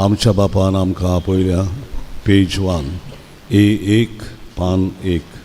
आमच्या बापान आमकां आपयल्या. पेज 1, ए 1, पान 1.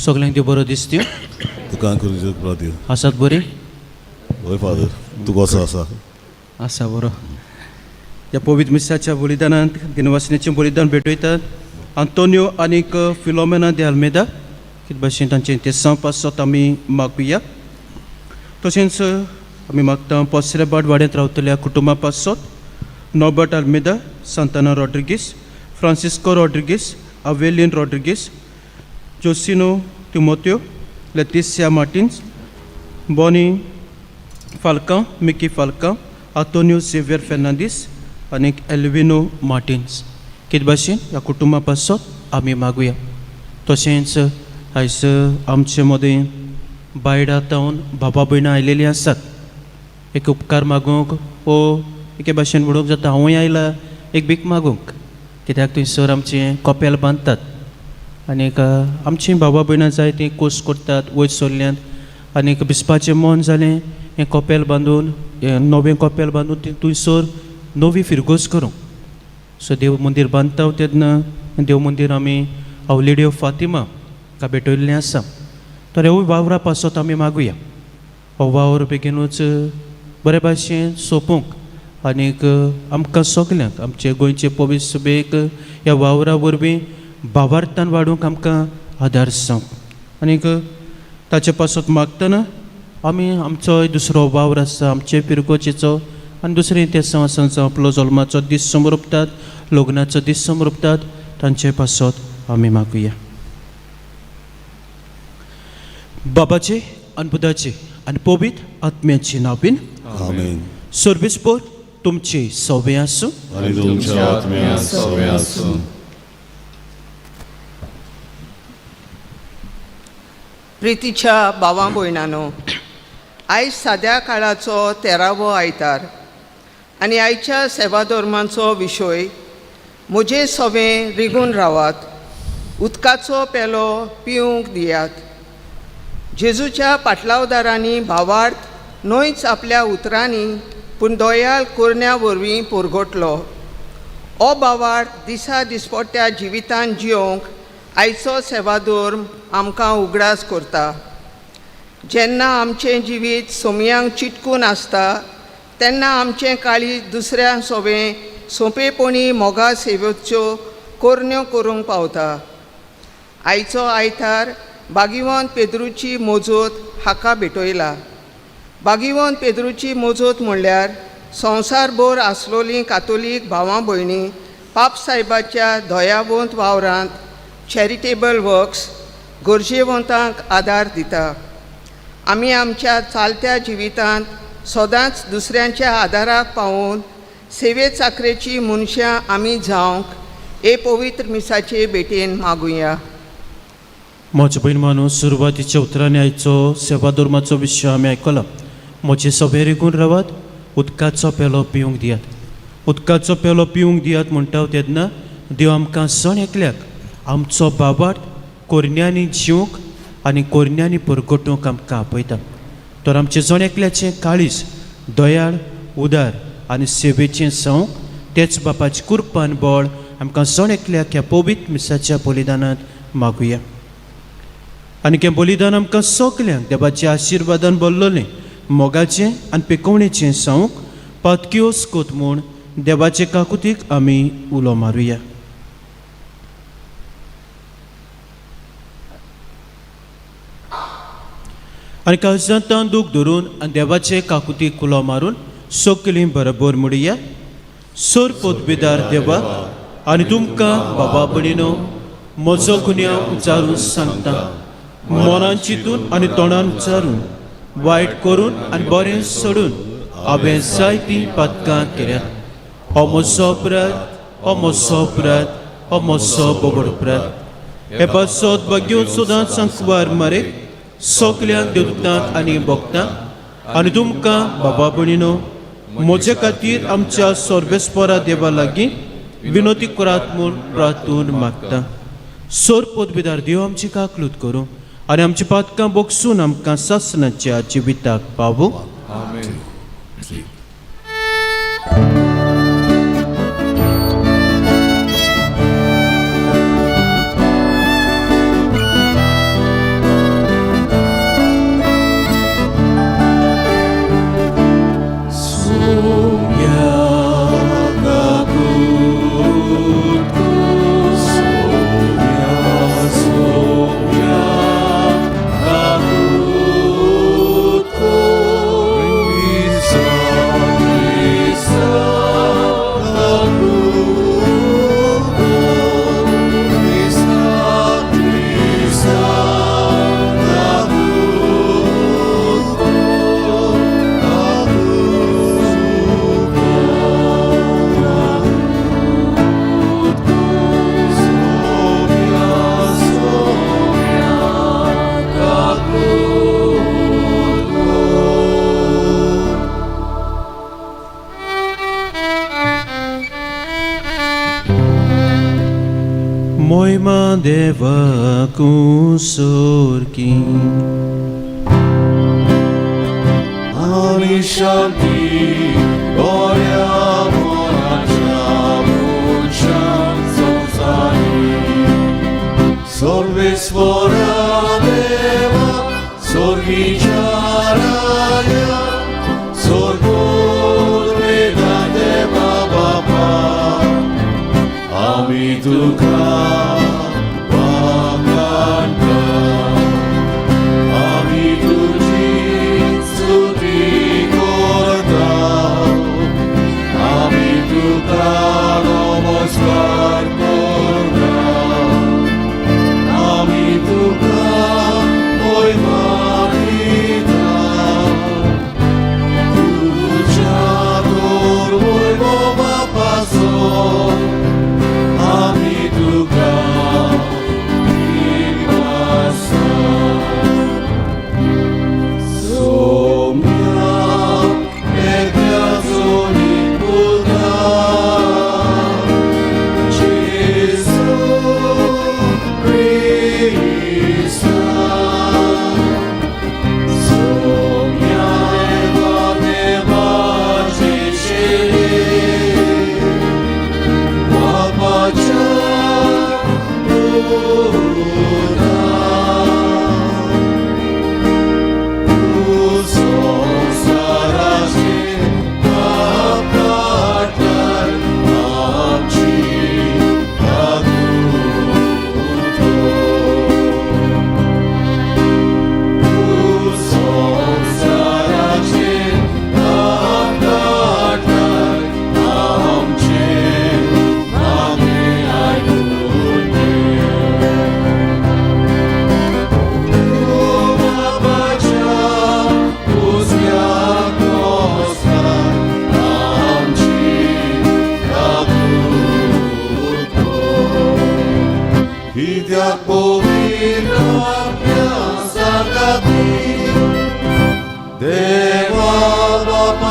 सगळ्यांक देव बरो दिसत्यो. तुका करून आसात बरी? हय फादर, तूं कसो आसा? आसा बरो. ह्या पवित्र मिसाच्या बलिदानांत दिनवासनेचें बलिदान भेटयतात आंतोनियो आनीक फिलोमेना दे आल्मेदा. कित भाशेन तांचें तेसांव पासत आमी मागुया. तशेंच आमी मागता पोसरेबाट वाड्यांत रावतल्या कुटुंबा पासत Norbert Almeida, Santana Rodrigues, Francisco Rodrigues, Avelin Rodrigues, Josino Timoteo, Leticia Martins, Bonnie Falcao, Mickey Falcao, Antonio Xavier Fernandes आनीक एल्विनो मार्टिन्स. कित भाशेन ह्या कुटुंबा पासत आमी मागुया. तशेंच आयज आमचे मदें बायडा तावन बाबा भयणां आयलेलीं आसात एक उपकार मागूंक ओ एके भाशेन म्हणूंक जाता हांवूय आयला एक भीक मागूंक, कित्याक थंयसर आमचें कपेल बांदतात आनीक आमचीं बाबा भयणां जाय तीं कोस करतात वयर सरल्यांत आनीक बिस्पाचें मन जालें हें कपेल बांदून, हें नवें कपेल बांदून थंयसर नवी फिरगोज करूंक. सो देव मंदीर बांदता तेन्ना देव मंदीर आमी our lady of Fatima का भेटयल्लें आसा. तर ह्या वावरा पासत आमी मागुया. हो वावर बेगीनूच बरे भाशेन सोंपूंक आनीक आमकां सगल्यांक आमचे गोंयचे पवित्र सभेक ह्या वावरा वरवीं भावार्थान वाडूंक आमकां आदार जावंक. आनीक ताचे पासत मागतना आमी आमचो दुसरो वावर आसा आमचे पिरगोजेचो आनी दुसरें ते आसा जावं आपलो जल्माचो दीस समर्पतात, लग्नाचो दीस समर्पतात, तांचे पासत आमी मागुया. बाबाचे आनी पुताचे आनी पवित्र आत्म्याचे नांवान आमेन. सर्वेस्पर तुमचे सवे आसूं आनी तुमच्या आत्म्या सवे आसूं. प्रितीच्या भावां भयणानो, आयज साद्या काळाचो 13वो आयतार आनी आयच्या सेवाधर्माचो विशय म्हजे सवें रिगून रावात, उदकाचो पेलो पिवंक दियात. जेजूच्या पाटलावदारांनी भावार्थ न्हयच आपल्या उतरांनी पूण दोयाल कोरण्या वरवीं पुरगोटलो. हो भावार्थ दिसा दिसपट्ट्या जिवितान जियोंक आयचो सेवाधर्म आमकां उगडास करता. जेन्ना आमचें जिवीत सोमयांक चिटकून आसता तेन्ना आमचें काळीज दुसऱ्या सोवें सोंपेपणी मोगा सेवेच्यो कोरण्यो करूंक पावता. आयचो आयतार बागिवंत पेद्रूची मोजोत हाका भेटयला. बागिवंत पेद्रूची मोजोत म्हणल्यार संवसारभर आसलोलीं कातोलीक भावां भयणी पापसाहेबाच्या दयावंत वावरांत चॅरिटेबल वर्क्स गरजेवंतांक आदार दिता. आमी आमच्या चालत्या जिवितांत सदांच दुसऱ्यांच्या आदाराक पावोवन सेवे चाकरेची मनशां आमी जावंक हे पवित्र मिसाचे भेटेन मागुया. म्हज्या भयण मानू, सुरवातीच्या उतरांनी आयचो सेवा धर्माचो विशय आमी आयकला. म्हजे सभेर रिगून रावात, उदकाचो पेलो पिवंक दियात. उदकाचो पेलो पिवंक दियात म्हणटा तेन्ना देव आमकां सण एकल्याक आमचो बाबाट कोरण्यांनी जिवंक आनी कोरण्यांनी परगटूंक आमकां आपयता. तर आमचें जण एकल्याचें काळीज दयाळ, उदार आनी सेवेचें संवक तेच बापाचे कुरपान बळ आमकां जण एकल्याक ह्या पवित्र मिसाच्या बलिदानांत मागुया. आनी हें बलिदान आमकां सगल्यांक देवाच्या आशिर्वादान भरलेलें मोगाचें आनी पिकोवणेचें संवक पातक्योस कोत म्हूण देवाचे काकुतीक आमी उलो मारुया. आनी काळजांत दूख धरून आनी देवाचे काकुतीक उलो मारून सगलीं बरोबर म्हणुया. सोर पोतबेदार देवा, आनी तुमकां बाबा भयणीनो म्हजो गुन्यांव उचारून सांगता. मनान चिंतून आनी तोंडान उचारून, वायट करून आनी बरें सोडून हांवें जायतीं पातकां केल्यात. हो म्हजो अपराध, हो म्हजो अपराध, हो म्हजो बोबड अपराध. हे पासत भाग्यो सदांच सांकवार मारे सगल्यांक देवतांक आनी भक्तांक आनी तुमकां बाबा भयणीनो म्हजे खातीर आमच्या सर्वेस्परा देवा लागीं विनोती करात म्हूण प्रार्थून मागता. सोर पदवीदार देव आमची काकलूत करूं आनी आमची पातकां बोगसून आमकां सासणाच्या जिविताक पावूं. आमेन. मोहिमा देवा कुसोरकी आनी शांती बऱ्या मनाच्या मनशांक संवसारी. सर्वेस्वरा देवा, स्वर्गीच्या राजा, स्वर्गोद्वेदा देवा बापा, आमी तुका वाखाणटा, आमी तुजी स्तुती करता, आमी तुका नमस्कार करता, आमी तुका महिमा दिता. तुज्या तोर वैभवापासो आमी तुका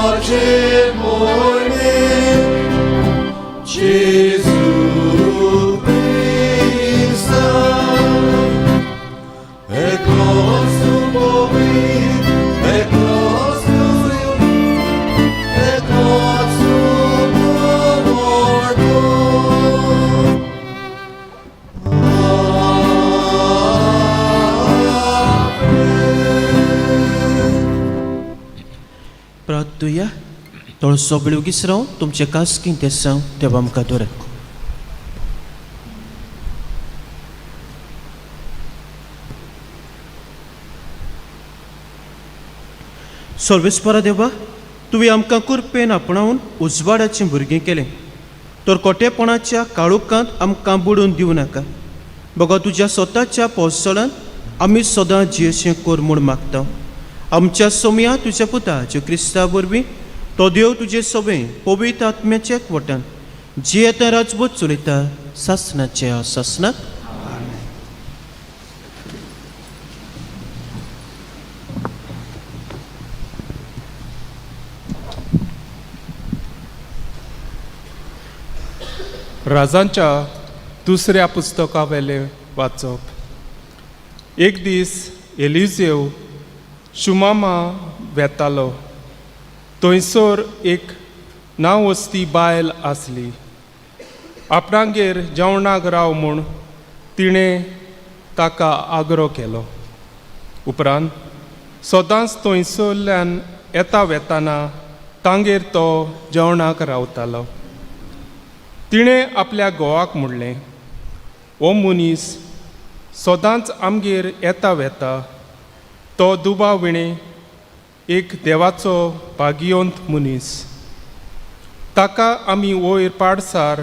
देवाचे मोहिमे जेजू क्रिस्ता एकलोच तूं पवित्र, एकलोच तूं एकलोच तूं व्हडलो. प्रार्थुया थोडोसो वेळ ओगीच राव तुमचे खासगी तेसांव देवा मुखार दवरात. सर्वेस्परा देवा, तुवें आमकां कृपेन आपणावन उजवाडाचीं भुरगीं केलें, तर कोटेपणाच्या काळोखांत आमकां बुडून दिवं नाका. बघा तुज्या स्वताच्या पोसळान आमी सदां जियेशें कर म्हूण मागता. आमच्या सोमया तुज्या पुता ज्यो क्रिस्ता वरवीं तो देव तुजे सवे पवित्र आत्म्याच्या एकवटान जियेता राजबूत चलयता सासनाच्या सासनाक. राजांच्या दुसऱ्या पुस्तकावेलें वाचप. एक दीस एलिजेव शुमामा वेतालो. थंयसर एक नांवस्ती बायल आसली. आपणागेर जेवणाक राव म्हूण तिणें ताका आग्रो केलो. उपरांत सदांच थंयसरल्यान येता वेताना तांगेर तो जेवणाक रावतालो. तिणें आपल्या घोवाक म्हणलें, हो मनीस सदांच आमगेर येता वेता, तो दुबाव विणें एक देवाचो भाग्यवंत मनीस. ताका आमी वयर पाडसार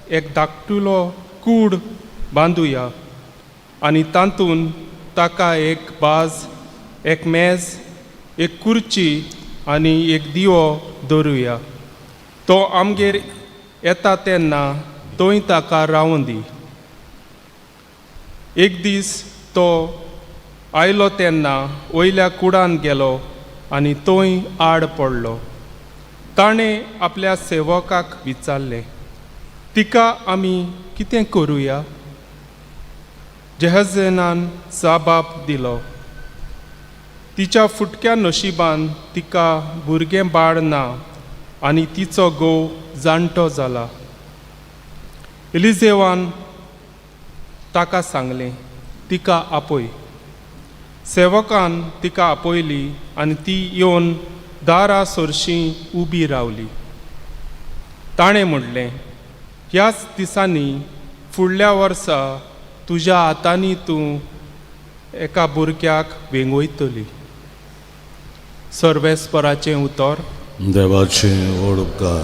एक धाकटुलो कूड बांदुया आनी तातूंत ताका एक बाज, एक मेज, एक कुर्ची आनी एक दिवो दवरुया. तो आमगेर येता तेन्ना थंय ताका रावूं दी. एक दीस तो आयलो तेन्ना वयल्या कुडान गेलो आनी थंय आड पडलो. ताणें आपल्या सेवकाक विचारलें, तिका आमी कितें करुया? जेहजेनान जाबाब दिलो, तिच्या फुटक्या नशिबान तिका भुरगें बाळ ना आनी तिचो घोव जाणटो जाला. एलिजेवान ताका सांगलें, तिका आपय. सेवकान तिका आपयली आनी ती येवन दारा सरशीं उबी रावली. ताणें म्हणलें, ह्याच दिसांनी फुडल्या वर्सा तुज्या हातांनी तूं एका भुरग्याक वेंगयतली. सर्वेस्पराचें उतर. देवाचे व्हड उपकार.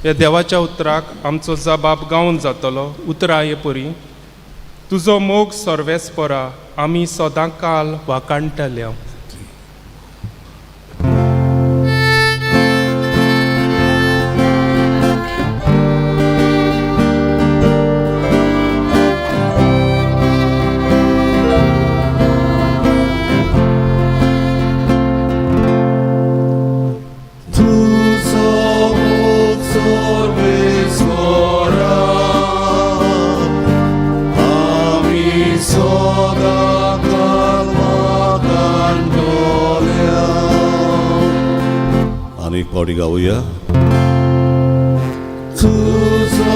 ह्या देवाच्या उतराक आमचो जबाब गावन जातलो. उतरां हे परी, तुजो मोग सर्वेस्परा आमी सदां काल वाखाणटल्या. तुजो मोग सर्वेस्परा आमी सदां काल वाखाणटल्या. आनी एक फावटी गावया. तुजो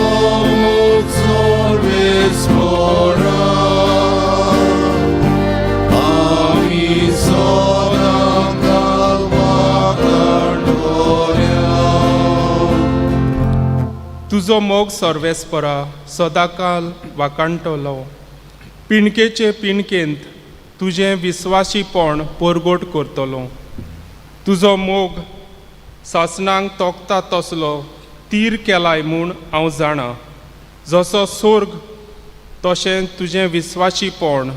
मोग सर्वेस्परा आमी सदां काल वाखाणटल्या. तुजो मोग सर्वेस्परा सदांकाल वाखाणटलो. पिणकेचे पिणकेंत तुजें विस्वाशीपण परगट करतलो. तुजो मोग सासणांक तोखता तसलो तीर केलाय म्हूण हांव जाणा. जसो सोर्ग तशें तुजें विस्वाशीपण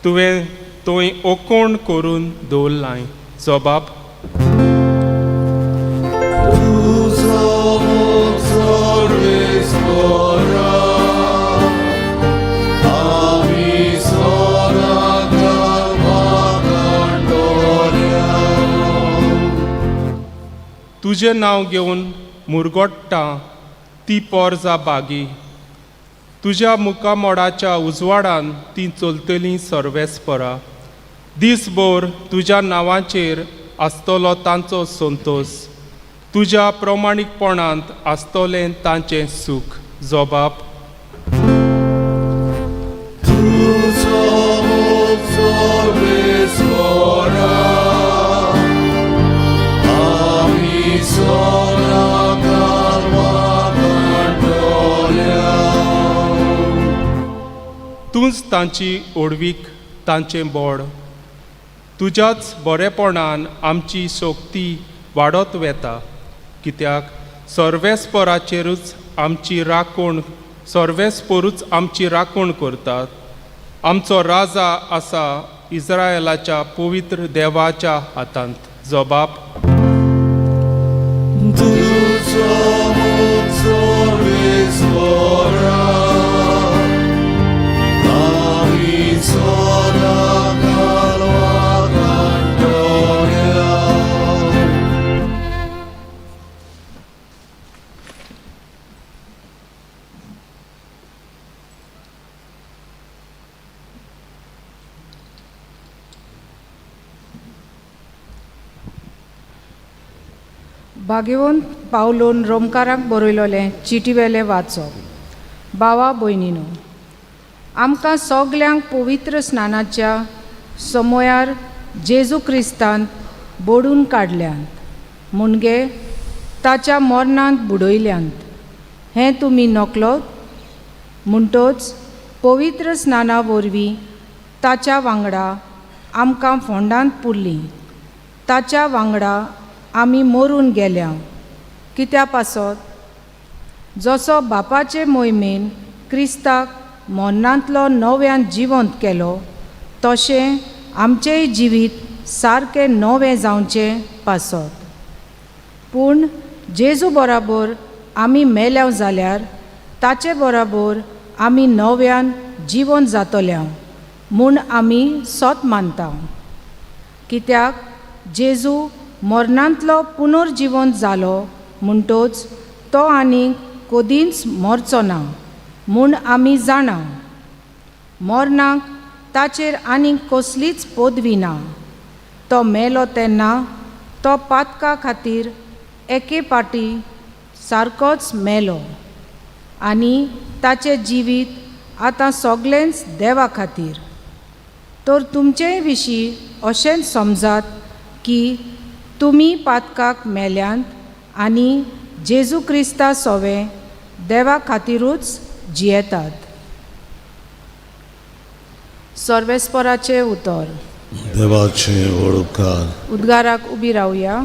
तुवें थंय ओकोण करून दवरलाय. जबाब. तुजो मोग सर्वेस्परा आमी सदां काल वाखाणटल्या. तुजें नांव घेवन मुरगोट्टा ती पोरजा बागी. तुज्या मुखामोडाच्या उजवाडान ती चलतलीं सर्वेस्परा. दीसभर तुज्या नांवाचेर आसतलो तांचो संतोस. तुज्या प्रमाणीकपणांत आसतलें तांचें सूख. जबाब. तुजो मोग सर्वेस्परा, आमी सदांकाळ वागाडटल्या. तूंच तांची ओडवीक, तांचें बोड. तुज्याच बरेपणान आमची शक्ती वाडत वेता, कित्याक सर्वेस्पराचेरूच आमची राखण, सर्वेस्परूच आमची राखण करतात. आमचो राजा आसा इस्रायलाच्या पवित्र देवाच्या हातांत. जबाब. तुजो मोग सर्वेस्परा, आमी सदांकाळ वागाडटल्या. भाग्यवंत पावलोन रोमकारांक बरयलोलें चिटीवेलें वाचप. बावा भयणीनो, आमकां सगल्यांक पवित्र स्नानाच्या समयार जेजू क्रिस्तान बोडून काडल्यांत, मुणगे ताच्या मरणांत बुडयल्यांत हें तुमी नकलोत. म्हणटोच पवित्र स्नाना वरवीं ताच्या वांगडा आमकां फोंडांत पुरलीं. ताच्या वांगडा आमी मरून गेल्या कित्या पासत, जसो बापाचे मोहिमेन क्रिस्ताक मरणांतलो नव्यान जिवंत केलो, तशें आमचेंय जिवीत सारकें नवें जावचें पासत. पूण जेजू बराबर आमी मेल्या जाल्यार ताचे बराबर आमी नव्यान जिवन जातल्या म्हूण आमी सोत मानता, कित्याक जेजू मरणांतलो पुनर्जिवंत जालो म्हणटोच तो आनीक कदींच मरचो ना म्हूण आमी जाणा. मरणाक ताचेर आनीक कसलीच पदवी ना. तो मेलो तेन्ना तो पातका खातीर एके पाटी सारकोच मेलो आनी ताचें जिवीत आतां सगळेंच देवा खातीर. तर तुमचे विशीं अशेंच समजात की तुमी पातकाक मेल्यांत आनी जेजू क्रिस्ता सोवे देवा खातिरूच जियेतात. सर्वेस्पराचें उतर. देवाचे वडपकार. उद्गाराक उबी रावया.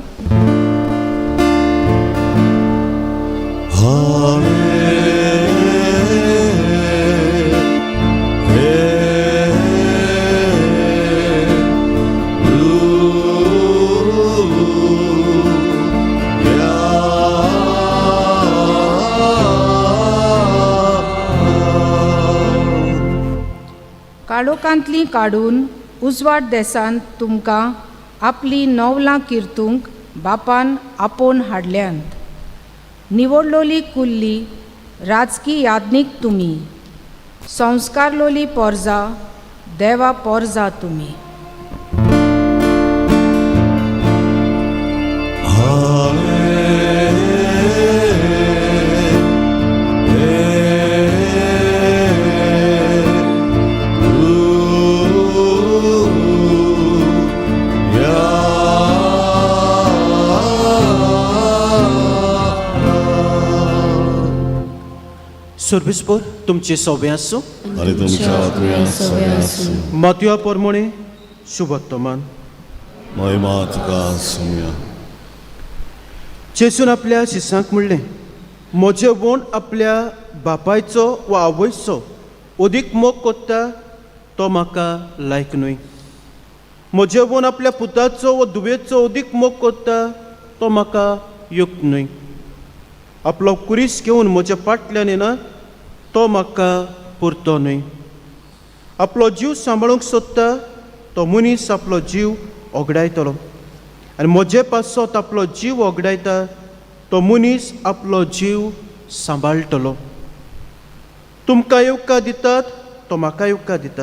काळोखांतलीं काडून उजवाड देसान तुमकां आपली नवलां किर्तूंक बापान आपोवन हाडल्यांत. निवडलोली कुल्ली, राजकी याज्ञीक तुमी, संस्कारलोली पोरजा, देवा पोरजा तुमी. सर्वेस्पर तुमचे सोबे आसूं. आनी तुमच्या आत्म्यान सगळें आसूं. मातया प्रमाणे शुभत्तमान. महिमा तुका सुमया. जेजून आपल्या शिसांक म्हणलें, म्हजे वण आपल्या बापायचो वा आवयचो अदीक मोग कोत्ता तो म्हाका लायक न्हय. म्हजे वण आपल्या पुताचो वा धुवेचो अदीक मोग कोत्ता तो म्हाका युक्त न्हय. आपलो कुरीस घेवन म्हज्या फाटल्यान येना तो म्हाका पुरतो न्हय. आपलो जीव सांबाळूंक सोदता तो मनीस आपलो जीव ओगडायतलो आनी म्हजे पासत आपलो जीव ओगडायता तो मनीस आपलो जीव सांबाळटलो. तुमकां येवकार दितात तो म्हाका येवकार दिता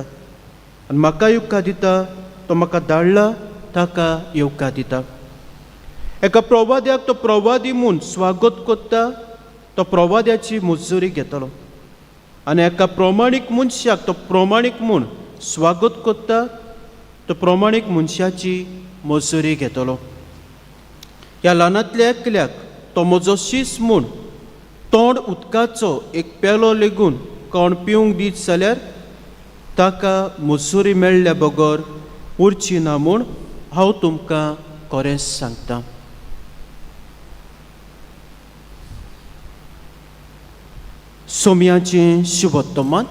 आनी म्हाका येवकार दिता तो म्हाका धाडला ताका येवकार दिता. एका प्रवाद्याक तो प्रवादी म्हूण स्वागत करता तो प्रवाद्याची मुजुरी घेतलो आनी एका प्रमाणीक मनशाक तो प्रमाणीक म्हूण स्वागत करता तो प्रमाणीक मनशाची मजुरी घेतलो. ह्या ल्हानांतल्या एकल्याक तो म्हजो शीस म्हूण तोंड उदकाचो एक पेलो लेगून कोण पिवंक दीत जाल्यार ताका मजुरी मेळ्ळ्या बगर उरची ना म्हूण हांव तुमकां खरेंच सांगता. सोम्याचें शुभोत्तमान.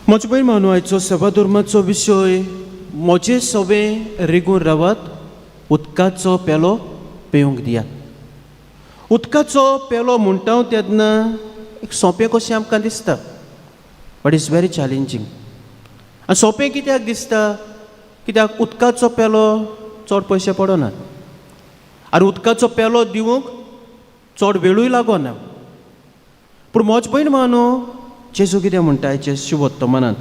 म्हजे भयण मानू, आयचो सेवा धर्माचो विशय म्हजे सवे रिगून रावात, उदकाचो पेलो पिवंक दियात. उदकाचो पेलो म्हणटा हांव तेन्ना एक सोंपें कशें आमकां दिसता, बट it's very challenging. आनी सोंपें कित्याक दिसता? कित्याक उदकाचो पेलो चड पयशे पडनात आनी उदकाचो पेलो दिवंक चड वेळूय लागना. पूण म्हज भयण मानू, जेजू कितें म्हणटा आयचे शिवोत्तमनांत,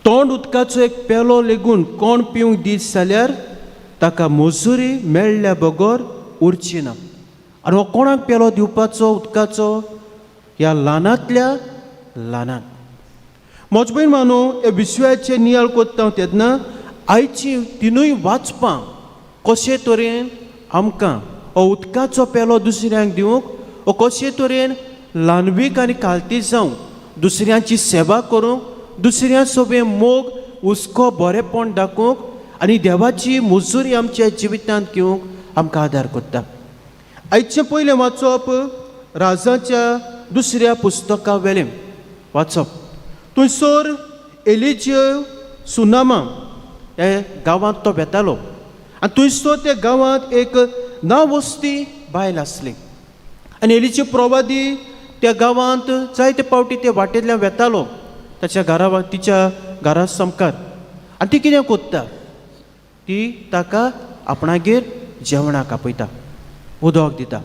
तोंड उदकाचो एक पेलो लेगून कोण पिवंक दीत जाल्यार ताका मजुरी मेळ्ळ्या बगर उरची ना. आनी हो कोणाक पेलो दिवपाचो उदकाचो? ह्या ल्हानांतल्या ल्हानांत. म्हज भयण मानू, हे विश्वाचे नियाळ करता तेन्ना आयची तिनूय वाचपां कशे तरेन आमकां हो उदकाचो पेलो दुसऱ्यांक दिवंक, हो कशे तरेन ल्हानवीक आनी कालती जावंक, दुसऱ्यांची सेवा करूंक, दुसऱ्यां सोबे मोग हुस्को बरेपण दाखोवंक आनी देवाची मजुरी आमच्या जिवितांत घेवंक आमकां आदार करता. आयचें पयलें वाचप राजाच्या दुसऱ्या पुस्तका वेलें वाचप. थंयसर एलिजियो सुनामा हे गांवांत तो वेतालो आनी थंयसर त्या गांवांत एक नावस्ती बायल आसली आनी एलिजियो प्रवादी त्या गांवांत जायते पावटी ते वाटेंतल्यान वेतालो ताच्या घरा, तिच्या घरा सामकार. आनी ती कितें कोत्ता, ती ताका आपणागेर जेवणाक आपयता, उदक दिता.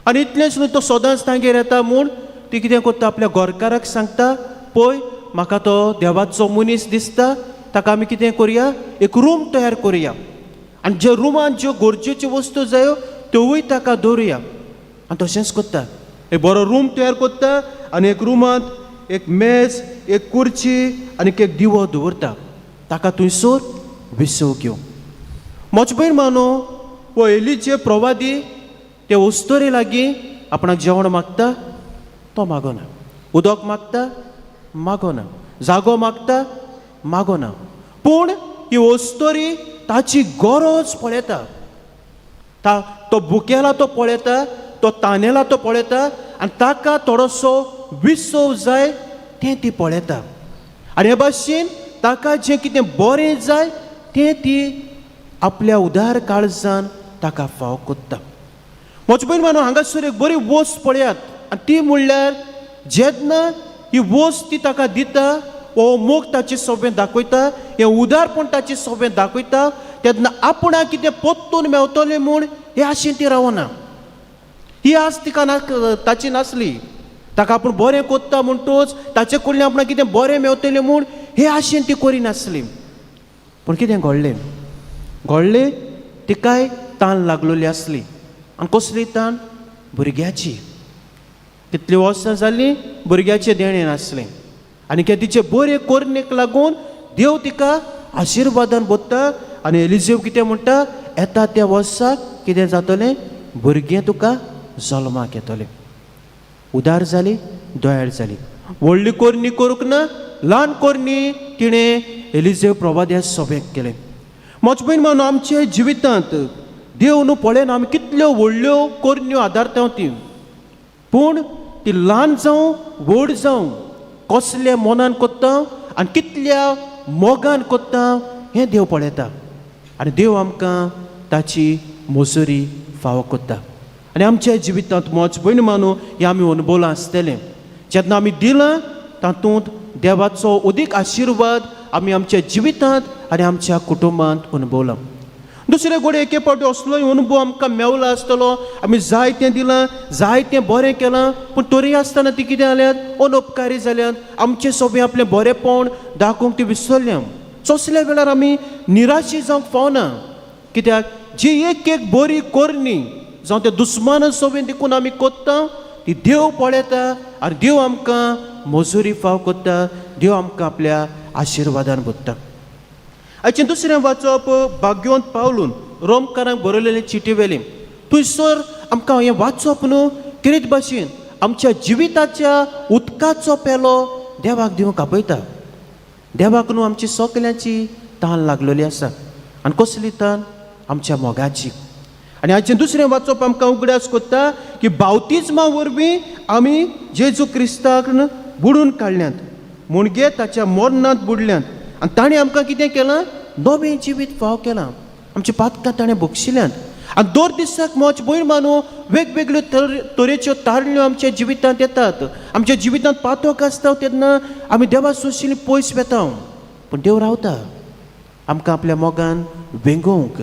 आनी इतलेंच न्हय, तो सदांच तांगेर येता म्हूण ती कितें करता, आपल्या गोरकाराक सांगता, पळय म्हाका तो देवाचो मनीस दिसता, ताका आमी कितें करुया, एक रूम तयार करुया आनी ज्या रुमान ज्यो गरजेच्यो वस्तू जायो त्योवूय ताका दवरुया. आनी तशेंच करता, एक बरो रूम तयार करता आनी एक रुमांत एक मेज, एक कुर्ची आनी एक दिवो दवरता, ताका थंयसर विसव घेवंक. म्हज भयण मानू, हो एलीचे प्रवादी ते वस्तोरे लागीं आपणाक जेवण मागता तो मागना, उदक मागता मागना, जागो मागता मागना, पूण ही वस्तोरी ताची गरज पळयता, तो भुकेला तो पळयता, तो तानेला तो पळयता आनी ताका थोडोसो विसव जाय तें ती पळयता. आनी हे भाशेन ताका जें कितें बरें जाय तें ती आपल्या उदार काळजान ताका फाव कोत्ता. म्हजे भयण मानू, हांगासर एक बरी वस्त पळयात आनी ती म्हणल्यार जेन्ना ही वस्त ती ताका दिता, हो मोग ताचे सोबें दाखयता, हें उदारपण ताचे सोबें दाखयता, तेन्ना आपणाक कितें पोत्तून मेवतलें म्हूण हे आशेन ती रावना. ही आस तिका ना ताची नासली, ताका आपूण बरें कोत्ता म्हणटूच ताचे कडल्यान आपणाक कितें बरें मेवतलें म्हूण हे आशेन ती करिनासली. पूण कितें घडलें, घडलें तिकाय तान लागलेली आसली. आनी कसली तान? भुरग्याची. कितलीं वर्सां जालीं भुरग्याचें देणें नासलें आनी तिचे बरे कोरणेक लागून देव तिका आशिर्वादान बोत्ता. आनी एलिजेव कितें म्हणटा, येता त्या वर्साक कितें जातलें, भुरगें तुका जल्माक येतलें. उदार जाली, दयाळ जाली, व्हडली कोरणी करूंक ना, ल्हान कोरणी तिणें एलिजेव प्रवाद्या सोबेक केलें. म्हज भयण मानू, आमच्या जिवितांत देव न्हू पळयना आमी कितल्यो व्हडल्यो कोरण्यो आदारता ती, पूण ती ल्हान जावं व्हड जावं कसल्या मनान कोत्ता आनी कितल्या मोगान कोत्ता हें देव पळयता आनी देव आमकां ताची मजुरी फावो कोत्ता. आनी आमच्या जिवितांत म्हज भयण मानू, हें आमी अनुभवलां आसतलें, जेन्ना आमी दिलां तातूंत देवाचो अदीक आशिर्वाद आमी आमच्या जिवितांत आनी आमच्या कुटुंबांत अनुभवलां. दुसरे घडये एके फावटी असलोय अनुभव आमकां मेवला आसतलो, आमी जायतें दिलां, जायतें बरें केलां, पूण तरी आसतना ती कितें जाल्यात, अनुपकारी जाल्यात. आमचें सोबें आपलें बरेंपण दाखोवंक ती विसरल्या. तसल्या वेळार आमी निराशी जावंक फावना, कित्याक जी एक एक बरी करणी जावं त्या दुस्माना सोबें देखून आमी कोत्ता ती देव पळयता आनी देव आमकां मजुरी फाव कोत्ता, देव आमकां आपल्या आशिर्वादान भरता. आयचें दुसरें वाचप भाग्यवंत पावलून रोमकारांक बरयलेले चिटी वेली. थंयसर आमकां हें वाचप न्हू कितें भाशेन आमच्या जिविताच्या उदकाचो पेलो देवाक दिवंक आपयता. देवाक न्हू आमची सगल्यांची तान लागलेली आसा, आनी कसली तान, आमच्या मोगाची. आनी आयचें दुसरें वाचप आमकां उगडास कोत्ता की बावतिज्मा वरवीं आमी जेजू क्रिस्ताक बुडून काडल्यात, म्हणजे ताच्या मरणांत बुडल्यात, आनी ताणें आमकां कितें केलां, नवें जिवीत फाव केलां, आमची पातकां ताणें बक्षिल्यांत. आनी दर दिसाक मोज भयण मानू वेगवेगळ्यो तरेच्यो तारण्यो आमच्या जिवितांत येतात. आमच्या जिवितांत पातोक आसता तेन्ना आमी देवा सोंशिल्ली पयस वेता, पूण देव रावता आमकां आपल्या मोगान वेंगोवंक.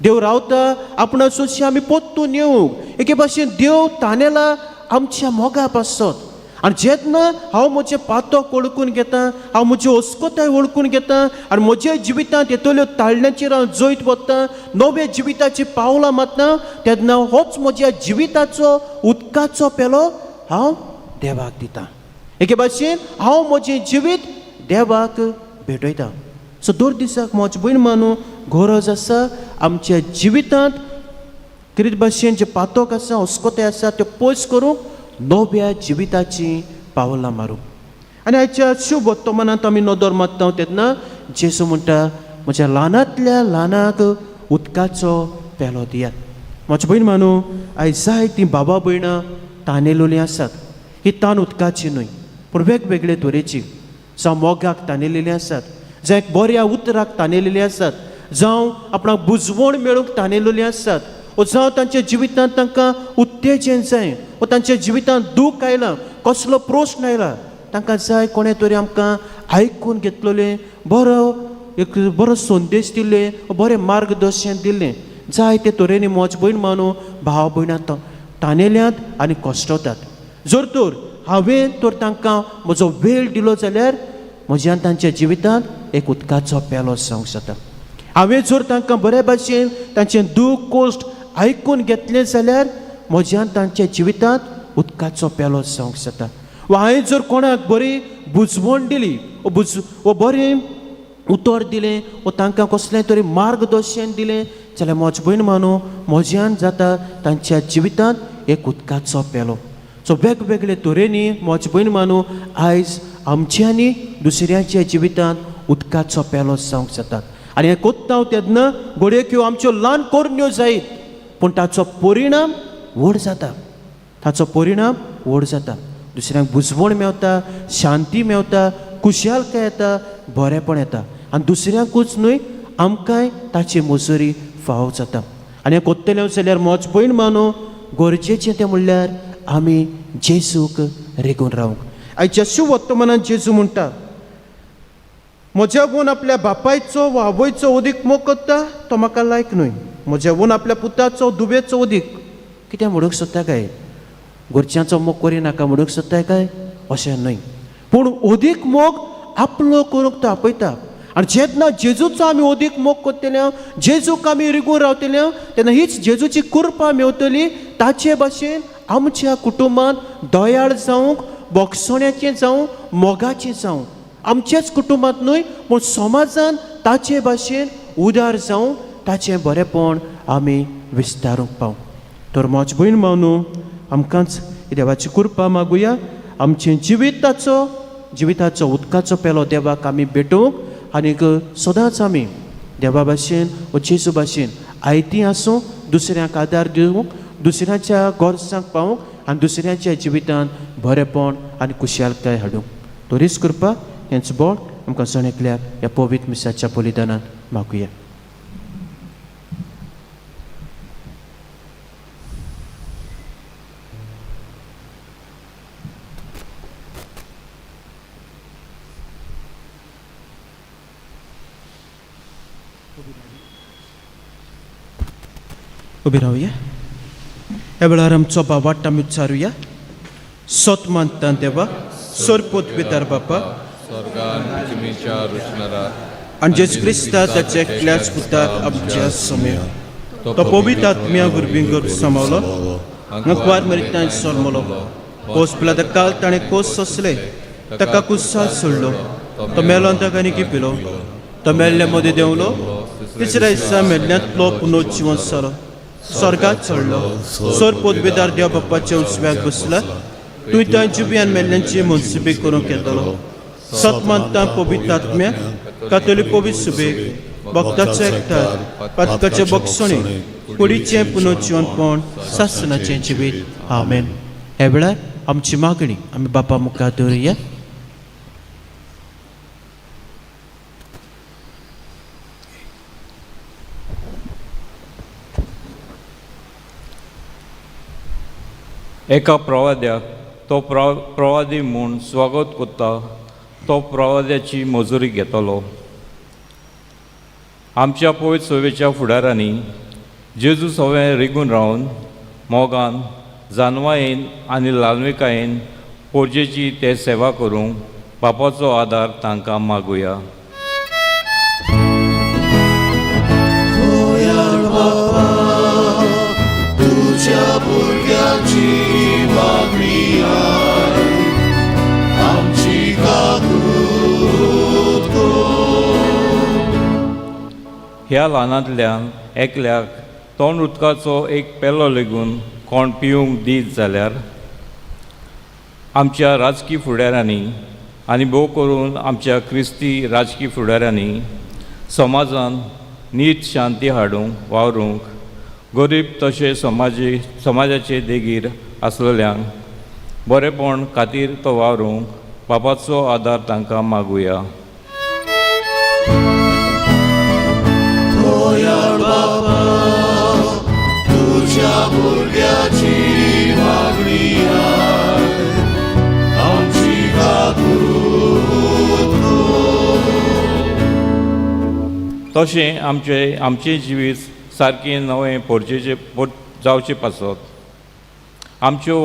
देव रावता आपणा सोंशी आमी पोत्तून येवंक. एके भाशेन देव तानेला आमच्या मोगा पासत. आनी जेन्ना हांव म्हजें पातक वळखून घेता, हांव म्हजी अस्कोताय वळखून घेता आनी म्हज्या जिवितांत येतल्यो ताळण्याचेर हांव जैत वता, नव्या जिविताची पावलां मारता, तेन्ना होच म्हज्या जिविताचो उदकाचो पेलो हांव देवाक दिता. एके भाशेन हांव म्हजें जिवीत देवाक भेटयता. सो दर दिसाक म्हज भयण मानू गरज आसा आमच्या जिवितांत कितें भाशेन जे पातक आसा, अस्कोताय आसा त्यो पयस करूंक नव्या जिविताची पावलां मारूंक. आनी आयच्या शुभ वर्तमानांत आमी नदर मारता तेन्ना जेजू म्हणटा, म्हज्या ल्हानांतल्या ल्हानाक उदकाचो पेलो दियात. म्हज्या भयण मानू आयज जायतीं बाबा भयणां तानेलोलीं आसात. ही तान उदकाची न्हय, पूण वेगवेगळे तरेची, जावं मोगाक तानेलेलीं आसात, जावं एक बऱ्या उतराक तानेलेलीं आसात, जावं आपणाक बुजवण मेळूंक तानेलोलीं आसात, ओ जावं तांच्या जिवितांत तांकां उत्तेजन जाय, ओ तांच्या जिवितांत दूख आयलां, कसलो प्रस्न आयला, तांकां जाय कोणें तरी आमकां आयकून घेतलेलें, बरो एक बरो संदेश दिल्ले, बरें मार्गदर्शन दिल्लें. जाय ते तरेनी म्हज भयण मानू भाव भयणां तानेल्यांत आनी कश्टवतात. जर तर हांवें तर तांकां म्हजो वेळ दिलो जाल्यार म्हज्यान तांच्या जिवितांत एक उदकाचो पेलो जावंक जाता. हांवें जर तांकां बरे भाशेन तांचें दूख कश्ट आयकून घेतलें जाल्यार म्हज्यान तांच्या जिवितांत उदकाचो पेलो जावंक जाता. वा हांवें जर कोणाक बरी बुजवण दिली, वा बरें उतर दिलें, वा तांकां कसलें तरी मार्गदर्शन दिलें जाल्यार म्हज भयण मानू म्हज्यान जाता तांच्या जिवितांत एक उदकाचो पेलो. सो वेगवेगळे तरेनी म्हज भयण मानू आयज आमच्यांनी दुसऱ्यांच्या जिवितांत उदकाचो पेलो जावंक जाता. आनी हें कोत्ता तेन्ना घडये ह्यो आमच्यो ल्हान करण्यो जायत, पूण ताचो परिणाम व्हड जाता. ताचो परिणाम व्हड जाता. दुसऱ्यांक बुजवण मेवता, शांती मेवता, खुशालकाय येता, बरेंपण येता, आनी दुसऱ्यांकूच न्हय आमकांय ताची मजुरी फावो जाता. आनी हें कोत्तलें जाल्यार म्हज भयण मानू गरजेचें तें म्हणल्यार आमी जेजूक रेगून रावंक. आयच्या शुभ वर्तमानांत जेजू म्हणटा, म्हज्या वून आपल्या बापायचो वा आवयचो अदीक मोग करता तो म्हाका लायक न्हय, म्हज्या वून आपल्या पुताचो दुबेचो अदीक. कितें म्हणूंक सोदता काय, घरच्यांचो मोग करिनाका म्हणूंक सोदताय काय? अशें न्हय, पूण अदीक मोग आपलो करूंक तो आपयता. आनी जेन्ना जेजूचो आमी अदीक मोग करतले, जेजूक आमी रिगून रावतले, तेन्ना हीच जेजूची कृपा मेवतली. ताचे भाशेन आमच्या कुटुंबांत दयाळ जावंक, बोगसण्याचें जावं, मोगाचें जावं, आमच्याच कुटुंबांत न्हय पूण समाजान ताचे भाशेन उदार जावं, ताचें बरेंपण आमी विस्तारूंक पावूं. तर म्हज भयण मानू आमकांच देवाची कृपा मागुया, आमचें जिविताचो उदकाचो पेलो देवाक आमी भेटोवंक आनीक सदांच आमी देवा भाशेन व जेजू भाशेन आयती आसूं, दुसऱ्यांक आदार दिवंक, दुसऱ्यांच्या गरजांक पावूंक आनी दुसऱ्यांच्या जिवितांत बरेंपण आनी खुशालकाय हाडूंक. तरीच कृपा हेंच बोट आमकां जण एकल्याक ह्या पवित्र मिसाच्या बलिदानांत मागुया. उबी रावया. ह्या वेळार आमचो बावाट आमी उच्चारुया. सोत मानता देवा सोरपोत पितार बापा आनी जेजू क्रिस्ता ताच्या एकल्याच पुताक आमच्या समेर तो पवित्र आत्म्या वरवीं गर्भ समावलो नकवार मरितान सोलमलो कोस पिला काल ताणें कोस सोंसले ताका कुसाल सोडलो तो मेलो आनी ताका निकी पिलो तो मेल्ल्या मदें देंवलो तिसऱ्या दिसा मेल्ल्यांतलो पुनोजिवन जालो स्वर्गात चडलो सोर पोदबेदार देव बाप्पाच्या उजव्याक बसला तूं त्या जिव्यान मेल्ल्यांची मनसुबी करूंक येतलो. सत मानता पवित्र आत्म्या कातोली पवित्र सुबेक भक्ताचो एकठार पातकाचे बक्षणे कुडीचें पुनोजिवनपण सासनाचें जिवीत. आमेन. ह्या वेळार आमची मागणी आमी बापा मुखार दवरुया. एका प्रवाद्याक तो प्रवादी म्हूण स्वागत करता तो प्रवाद्याची मजुरी घेतलो. आमच्या पवित्र सभेच्या फुडारांनी जेजू सवें रिगून रावन मोगान जानवायेन आनी लालविकायेन पोरजेची ते सेवा करूंक बापाचो आदार तांकां मागुया. तुझ्या भुरग्याची मागणी आमची काकूत ह्या ल्हानांतल्यान एकल्याक तोंड उदकाचो एक पेलो लेगून कोण पिवंक दीत जाल्यार आमच्या राजकी फुडाऱ्यांनी आनी भोव करून आमच्या क्रिस्ती राजकी फुडाऱ्यांनी समाजान नीत शांती हाडूंक वावरूंक गरीब तशें समाजाचे देगीर आसलेल्यांक बरेपण खातीर तो वावरूंक बापाचो आदार तांकां मागुया. तुझ्या भुरग्याची मागणी आमची काकूत तशें आमचें आमचें जिवीत सारकें नवें पोरचेचें जावचें पासत आमच्यो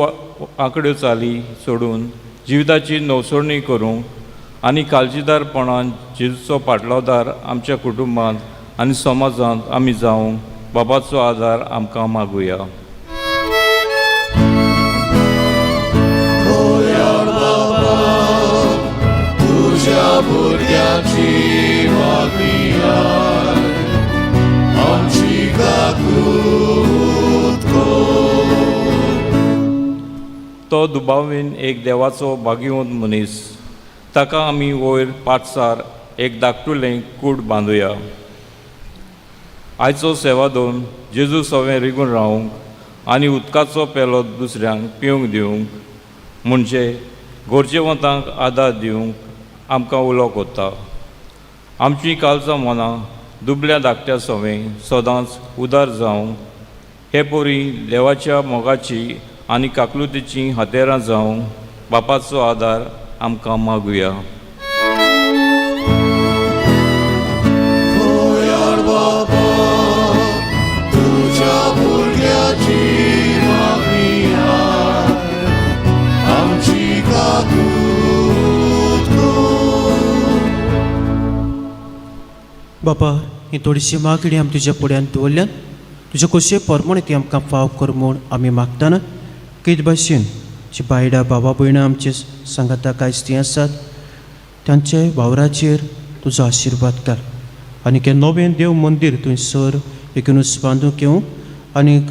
आंकड्यो चाली सोडून जिविताची नवसरणी करूंक आनी काळजीदारपणान जेजूचो पाटलावदार आमच्या कुटुंबांत आनी समाजांत आमी जावंक बाबाचो आदार आमकां मागुया. तुझ्या भुरग्याची मागणी आमची काकूत तो दुबावीन एक देवाचो भाग्यवंत मनीस ताका आमी वयर पाटसार एक धाकटुलें कूड बांदुया. आयचो सेवा दोन जेजू सवें रिगून रावंक आनी उदकाचो पेलो दुसऱ्यांक पिवंक दिवंक म्हणजे गरजेवंतांक आदार दिवंक आमकां उलो कोत्ता. आमचीं कालचां मनां दुबल्या धाकट्या सवें सदांच उदार जावंक हे परी देवाच्या मोगाची आनी काकलुतीचीं हातेरां जावंक बापाचो आदार आमकां मागुया. तुझ्या भुरग्याची मागणी आमची काकूत बापा ही थोडीशी मागणी आमी तुज्या फुड्यान दवरल्यान तुज्या खोशये परमणे ती आमकां फाव कर म्हूण आमी मागतना केद भाशेन जी बायलां बाबा भयणां आमचे सांगाता कांय ती आसात तांचे वावराचेर तुजो आशिर्वाद घाल आनी हें नवें देव मंदीर थंयसर बेगीनूच बांदूंक येवं आनीक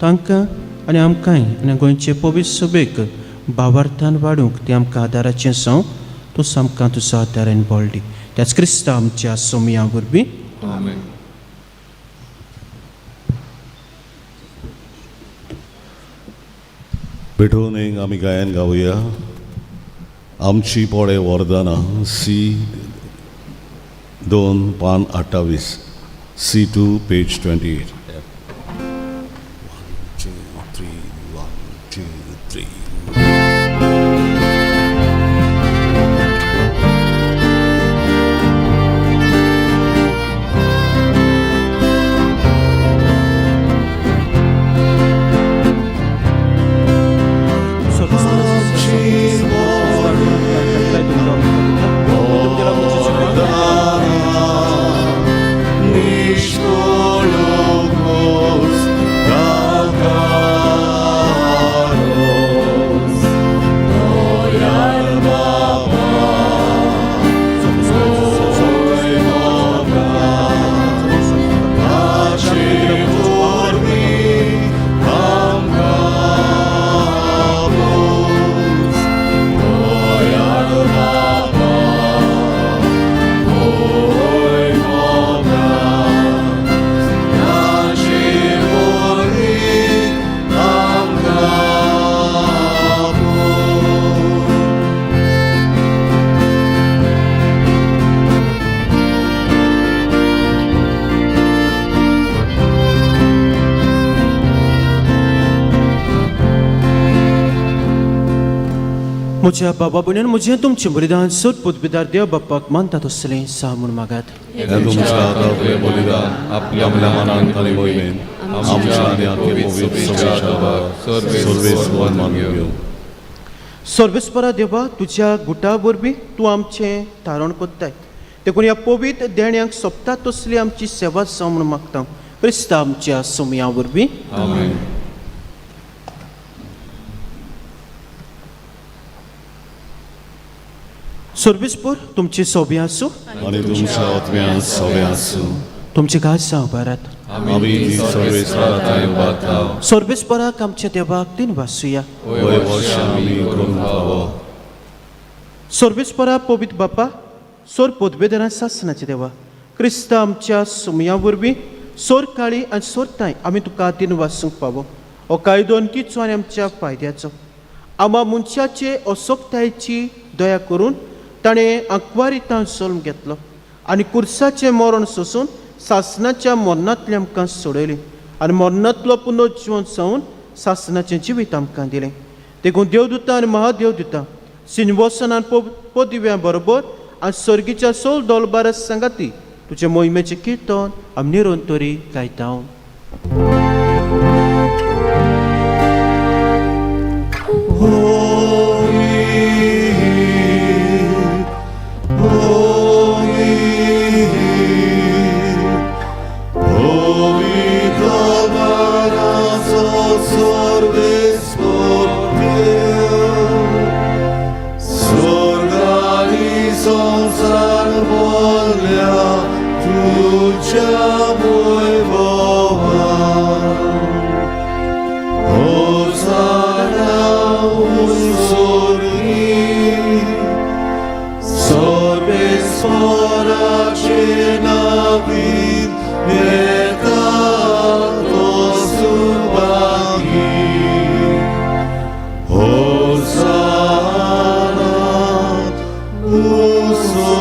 तांकां आनी आमकांय आनी गोंयचे पवित्र सभेक भावार्थान वाडूंक तें आमकां आदाराचें जावं. तूं आमकां तुजो आदारान बळ दी. त्याच क्रिस्ता आमच्या सोमया वरवीं. भेटून एक आमी गायन गावया. आमची पोळे वरदाना सी 2 पान 28 C2 page 28. 1 2 3 1 2 3. म्हज्या बाबा भयणीन म्हजें तुमचें बलिदान सोद पदवीदार देव बाप्पाक मानता तसलें सा म्हूण मागात. हें तुमच्या हातांतलें बलिदान आपल्या मनान आनी मोहिमेन आमच्या आनी आख्खे पवित्र सभेच्या देवाक सर्वेस्पर मानून घेवं. सर्वेस्परा देवा, तुज्या गुटा वरवीं तूं आमचें धारण कोत्ताय, देखून ह्या पवित्र देण्यांक सोबता तसली आमची सेवा जावं म्हूण मागता, क्रिस्ता आमच्या सोमया वरवीं. आमेन. सर्वेस्पर तुमची सोबी आसूं. आनी तुमच्या आत्म्यान सगळें आसूं. तुमची गाज जावं भारत. आमी ती सर्वेस्परा थंय उबारता. सर्वेस्पराक आमच्या देवाक तीन वासुया. वय वर्ष आमी करूंक फावो. सर्वेस्परा पवित्र बापा, सोर पदवेदना सासनाचे देवा, क्रिस्ता आमच्या सुमया वरवीं सोर काळी आनी सोरताय आमी तुका तीन वासूंक पावो. हो कायदो अंकीचो आनी आमच्या फायद्याचो. आमा मनशाचे असोक्तायेची दया करून ताणें आंकवारितान जल्म घेतलो आनी कुर्साचें मरण सोसून सासनाच्या मरणांतलें आमकां सोडयलें आनी मरणांतलो पुनर्जिवन जावन सासनाचें जिवीत आमकां दिलें. देखून देवदूता आनी महादेवदूता सिंहासनान पदव्यां बरोबर आनी सर्गीच्या सोल दोलबारा सांगाती तुजे मोहिमेचें किर्तन आमी निरंतरी गायता. संसार बोलल्या तुझ्या वैभवान. होसाना उंचोरी, सर्वेस्पराचे नावीत येता तो सुभागी. होसाना उंचोरी.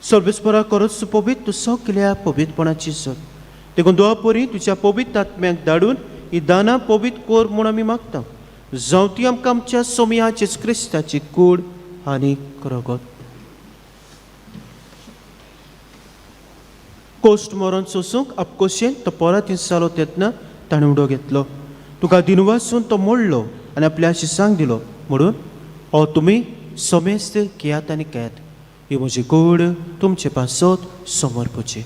सर्वेस्परा करत पवित्र तूं सगल्या पवित्रपणाची सर, देखून दोवा परी तुज्या पवित्र आत्म्याक धाडून ही दानां पवित्र कर म्हूण आमी मागता. जावं ती आमकां आमच्या सोमया जेजू क्रिस्ताची कूड आनी रगत. कोश्ट मरण सोसूंक आपकोशेन तो परत जालो तेन्ना ताणें उडो घेतलो, तुका दिनवासून तो मोडलो आनी आपल्या शिसांक दिलो म्हणून हो तुमी समेस्त घेयात आनी घेयात, ही म्हजी कूड तुमचे पासत समर्पची.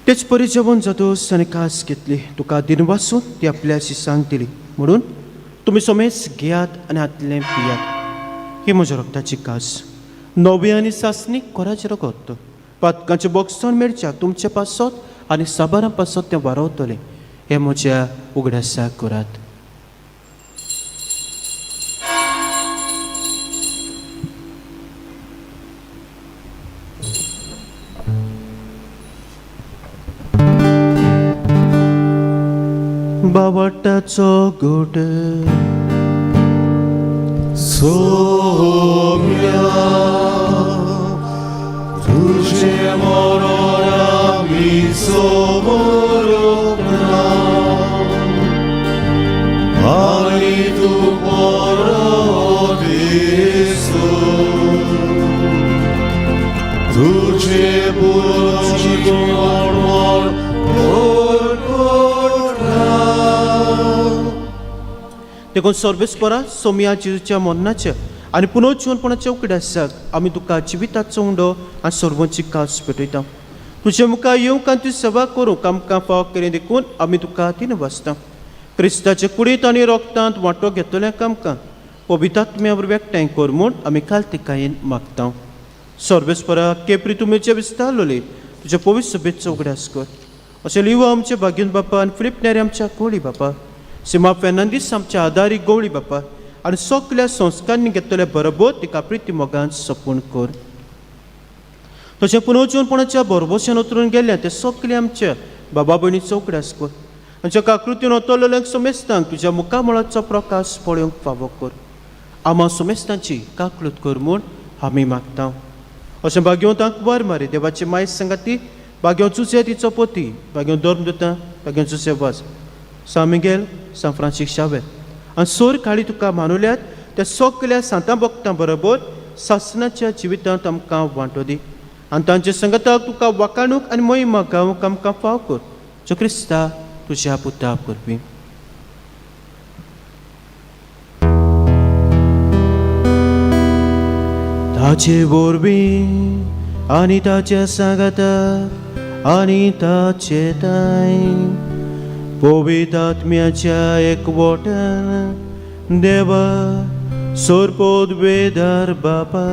तेच परी जेवण जातोस आनी कास घेतली, तुका दिनवासून ती आपल्या शिसांक दिली म्हणून तुमी समेज घेयात आनी हातलें पियात, ही म्हज्या रक्ताची कास, नवी आनी सासणी कोराचें रगत, पातकांचें बोगसण मेळच्या तुमचे पासत आनी साबारां पासत तें वारवतलें, हें म्हज्या उगडासाक करात. बावटाचो गोट. सोम्या तुझे मरण आमी समोरना आनी तूं परत येसो तुझे पुनर्जीवन देखून सर्वेस्परा सोमया जेजूच्या मरणाच्या आनी पुनर्जीवनपणाच्या उकड्यासाक आमी तुका जिविताचो उंडो आनी सर्वांची कास पेटयता. तुजे मुखार येवंक आनी तुजी सेवा करूंक आमकां फावो केली देखून आमी तुका तीन वाचता. क्रिस्ताचे कुडींत आनी रोगतांत वांटो घेतल्यांक आमकां पवित्र वरवीं एकठांय कर म्हूण आमी कालतिकायेन मागता. सर्वेस्परा केपरी तुमेचे विस्तारलोले तुज्या पवित्र सभेचो उगडास कर. अशें लिव आमचे भाग्यन बापा आनी फिलीप नेरी आमच्या कोळी बापा, सीमा फेर्नांदीस आमच्या आदारी गवळी बापा आनी सगल्या संस्कारांनी घेतल्या बरोबर तिका प्रिती मोगान सपूण कर. तशें पुनर्जीवनपणाच्या बरोबरच्यान उतरून गेल्ल्या ते सगळे आमच्या बाबा भयणीचो उगडास कर. आमच्या काकृतीन ओतलेल्यांक समेस्तांक तुज्या मुखामळाचो प्रकाश पळोवंक फावो कर. आमा सोमेस्तांची काकलूत कर म्हूण आमी मागता. अशें भाग्यवंतांक वर मारी देवाची माय सांगाती भाग्यवंत चुसे तिचो पोती भाग्यवंत धर्म दिता भाग्यवंत चुसे वास सान मिगेल सान फ्रांसीस शावेर आनी सोर काळी तुका मानुल्यात त्या सगल्या सांतां भक्तां बरोबर सासनाच्या जिवितांत आमकां वांटो दी आनी तांच्या संगताक तुका वाकाणूक आनी महिमा गावंक आमकां फाव कर जो क्रिस्ता तुज्या पुता करपी. ताचे वरवीं आनी ताच्या सांगाताक आनी ताचे ताय पवित्र आत्म्याच्या एकवटान देवा सोरपोद वेदार बापा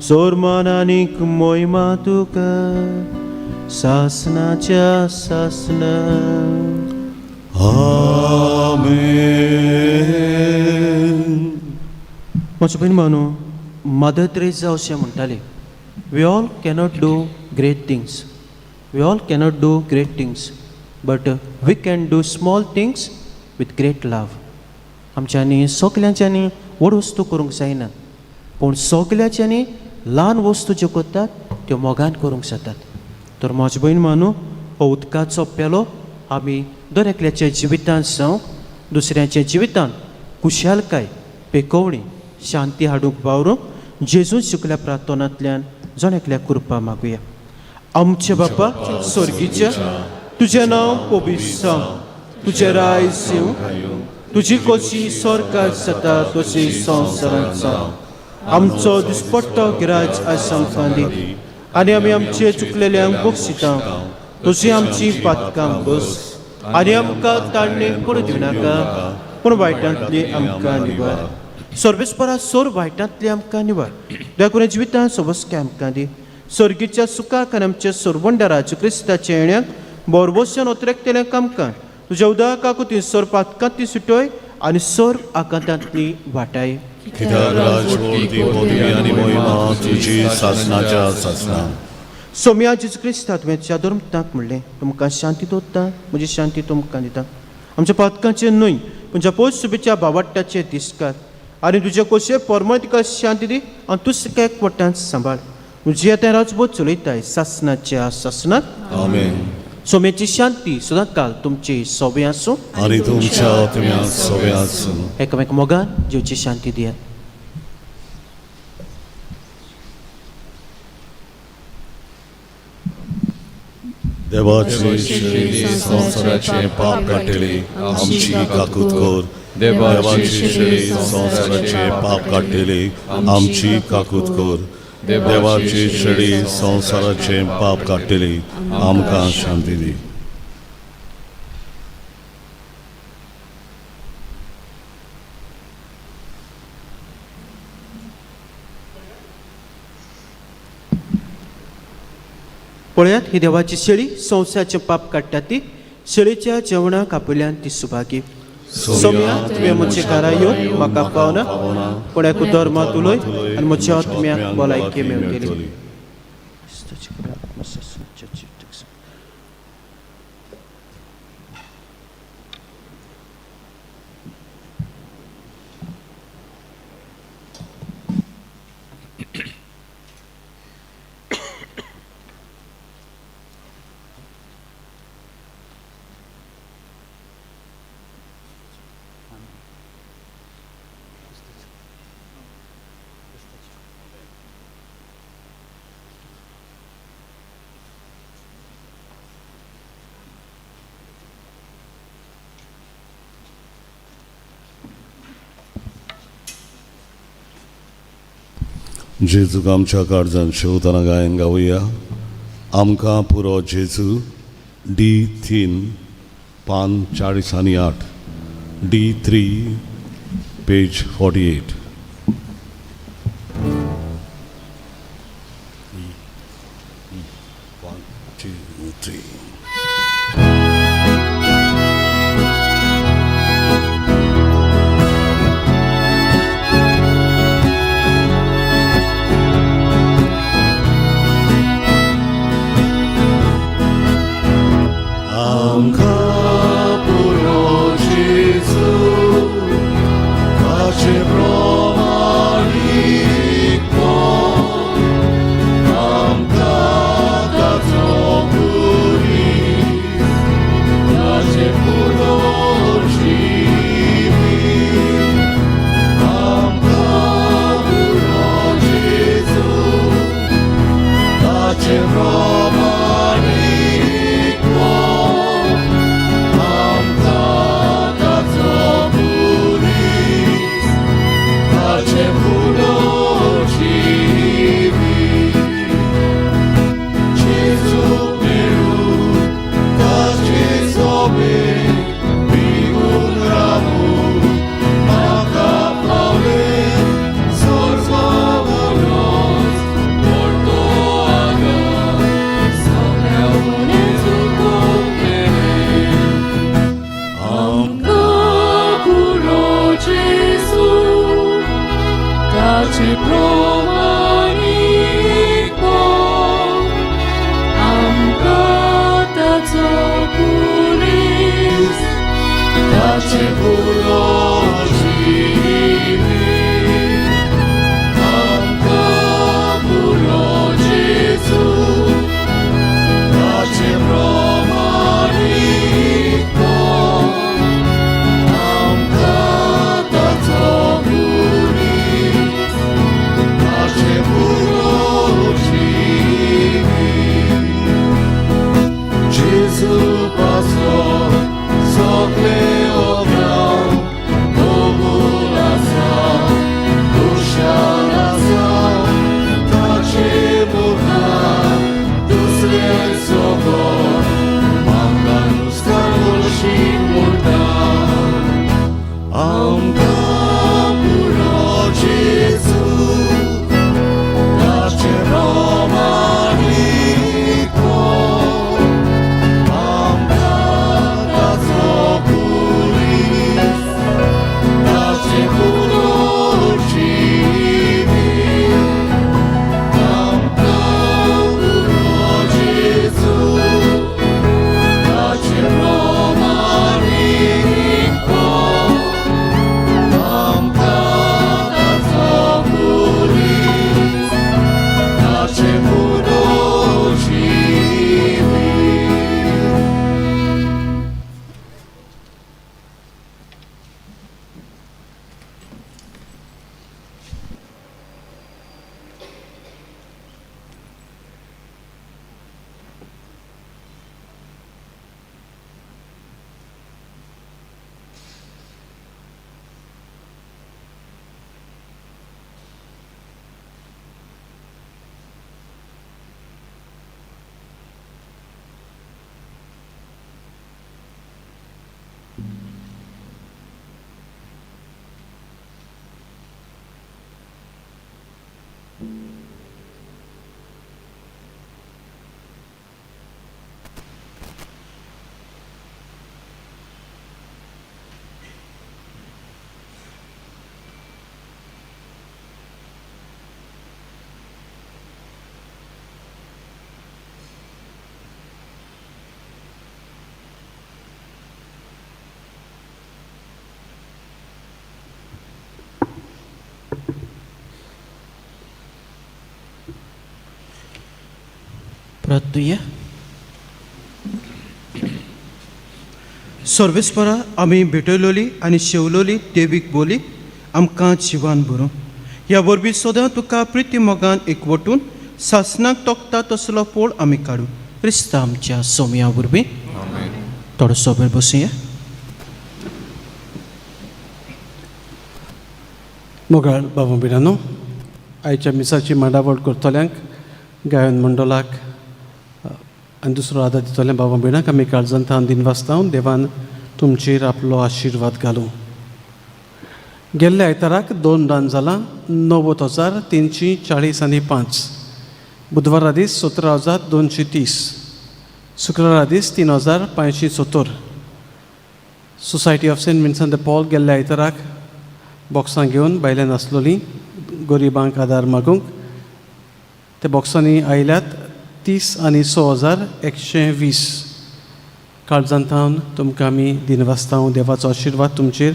सोरमान आनीक मोहिमा तुका सासनाच्या सासना. आमेन. म्हज्या भयण मानू मदर तेरेसा अशें म्हणटाली, we all cannot do great things, we all cannot do great things, but we can do small things with great love. आमच्यांनी सगल्यांच्यांनी व्हड वस्तू करूंक जायना, पूण सगल्यांच्यांनी ल्हान वस्तू ज्यो करतात त्यो मोगान करूंक जातात. तर म्हजे भयण मानू हो उदकाचो पेलो आमी दर एकल्याच्या जिवितांत जावं दुसऱ्याच्या जिवितांत खुशालकाय पेकोवणी शांती हाडूंक वावरूंक जेजून शिकल्या प्रार्थनांतल्यान जण एकल्या कृपा मागुया. आमचे बापा स्वर्गीच्या, तुजें नांव पवित्र जावं, तुजें रायज येवं, तुजी कशी सरकार जाता तशी संवसारांत जावं. आमचो दिसपट्टो गिराज आयज आमकां दी आनी आमी आमचे चुकलेल्यांक बक्षिता तशी आमची पातकां बस आनी आमकां ताणणे पडूं दिवनाका, पूण वायटांतली आमकां निवार. सर्वेस्परा सोर वायटांतली आमकां निवार. दया जिवितांत सोबसके आमकां दी. सर्गीच्या सुखाक आनी आमच्या सोरवंडराच्या क्रिस्ताच्या येण्याक बोरवोशन ओतरेकतेल्यांक आमकां तुज्या उदकाकू ती सोर पातकांतली सुटोय आनी सोर आकांतांतली वाटाय. कित्याक राजवटी पदवी आनी मोहिमा तुजी सासनाच्या सासना. सोम्या जेजू क्रिस्ता तुवें तुज्या धर्मताक म्हणलें, तुमकां शांती दवरता, म्हजी शांती तुमकां दिता. आमच्या पातकांचें न्हय पूण ज्या पोस्ट सुबेच्या बावाट्टाचे दिसकार आनी तुजे कोशे परमळ तिका शांती दी आनी तूं एकवटान सांबाळ. तुजी आतां राजबोध चलयताय सासनाच्या सासनाक. आमेन. सोम्याची शांती सदां काल तुमची सोबे आसूं आनी तुमच्या आत्म्या सोबे आसूं. एकामेक मोगान जेवची शांती दियात. देवाची शेळी संवसाराचें पाप काडटली आमची काकूत कर. देवाची शेळी संवसाराचें पाप काडटली आमची काकूत कर. देवाची शेळी संवसाराचें पाप काडटली आमकां शांती दी. पळयात ही देवाची शेळी संवसाराचें पाप काडटा ती शेळीच्या जेवणाक आपल्यान ती सुभागी. सोम्या तुवें म्हजे घरा येवन म्हाका पावना, पूण एक उतर मात उलय आनी म्हज्या आत्म्याक भलायकी मेळटली. जेजूक आमच्या काळजान शेवतना गायन गावया. आमकां पुरो जेजू, डी 3 पान 40 आनी 8, डी 3 पेज 48. 1 2 3. आमकां पुरो जेजू, ताचे ताचे प्रमाणीक मोग आमकां ताचो पुरीस ताचे पुरो जिवीत आमकां पुरो जेजू ताचे प्रमाणीक मोग आमकां ताचो पुरीस ताचे पुरो जिवीत जेजू पासो सगळे ओब्राव कबूल आसा खुशाल आसा ताचे मुखार दुसऱ्या सोबत म्हाका नुस्तां वशी उरता आमकां पुरो जेजू ताचे प्रमाणीक मोग आमकां ताचो पुरीस ताचे पुरो जिवीत आमकां पुरो जेजू ताचे प्रमाणीक मोग आमकां ताचो पुरीस ताचे पुरो जिवीत. प्रार्थुया. सर्वेस्परा आमी भेटयलोली आनी शेवलोली देवीक बोली आमकां जिवान भरूं. ह्या वरवीं सदां तुका प्रिती मोगान एकवटून सासणाक तोखता तसलो पोळ आमी काडू क्रिस्ता आमच्या सोमया वरवीं. थोडोसो वेळ बसुया. मोगाळ बाबा भयणांनो, आयच्या मिसाची मांडावळ करतल्यांक, गायन मंडळाक आनी दुसरो आदार दितल्या बाबा भयणांक आमी काळजान थावन दिनवासता. देवान तुमचेर आपलो आशिर्वाद घालूं. गेल्ल्या आयताराक दोन दान जालां 90,345. बुधवारा दीस 17,230. शुक्रारा दीस 3,570. Society of Saint Vincent de Paul गेल्ल्या आयताराक बॉक्सां घेवन भायल्यान आसलोलीं गरिबांक आदार मागूंक. ते बॉक्सांनी आयल्यात 36,120. काळजान थावन तुमकां आमी दिनवासता. देवाचो आशिर्वाद तुमचेर,